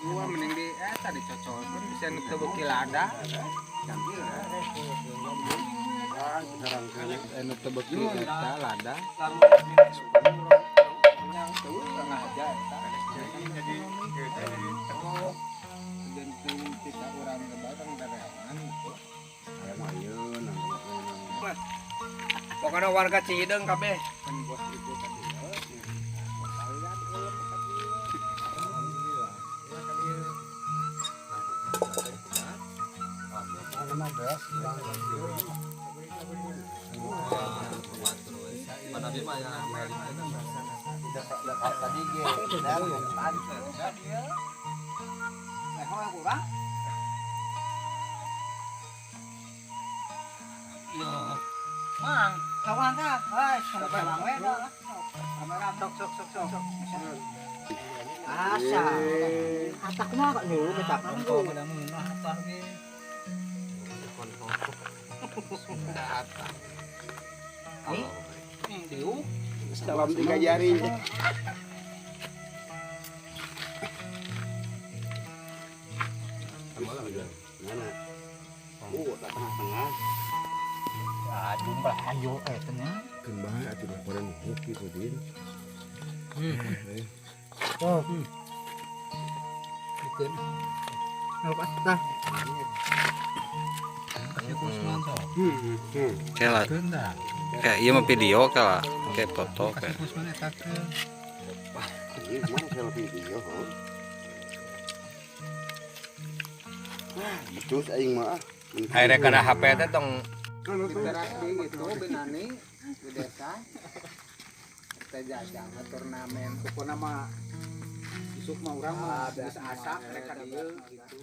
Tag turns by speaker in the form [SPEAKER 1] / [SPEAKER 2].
[SPEAKER 1] Gua mending di eta dicocolkeun bisa nu teu beuki lada. Anu teu beuki eta lada. Tuh sengaja eta. Jadi kita urang ke bareng dareangan gitu.
[SPEAKER 2] Pokoknya warga Cihideung kabeh.
[SPEAKER 1] Kan bos itu tadi. Kalian alhamdulillah. Ya kali
[SPEAKER 3] Mang, kawan ka. Ay, sampai bang we dah. Kamera sok sok sok sok. Asa. Atak mah kok nyuruh ke tak nunggu.
[SPEAKER 2] Salam tiga jari.
[SPEAKER 4] Mana? Oh, tak tengah-tengah.
[SPEAKER 3] Jumlah ayo tengah.
[SPEAKER 4] Keun bae atuh laporan kitu din.
[SPEAKER 3] Oh. Bikin. Apa tah?
[SPEAKER 5] Kayak kayak iya mah video kayak kayak foto kayak.
[SPEAKER 4] Ini mana kalau video? Wah, becus aing mah.
[SPEAKER 2] Akhirnya kana HP teh tong
[SPEAKER 1] Interaksi gitu benani di desa. Kita jajang turnamen pokoknya mah isuk mah urang mah geus asak rek ka dieu gitu.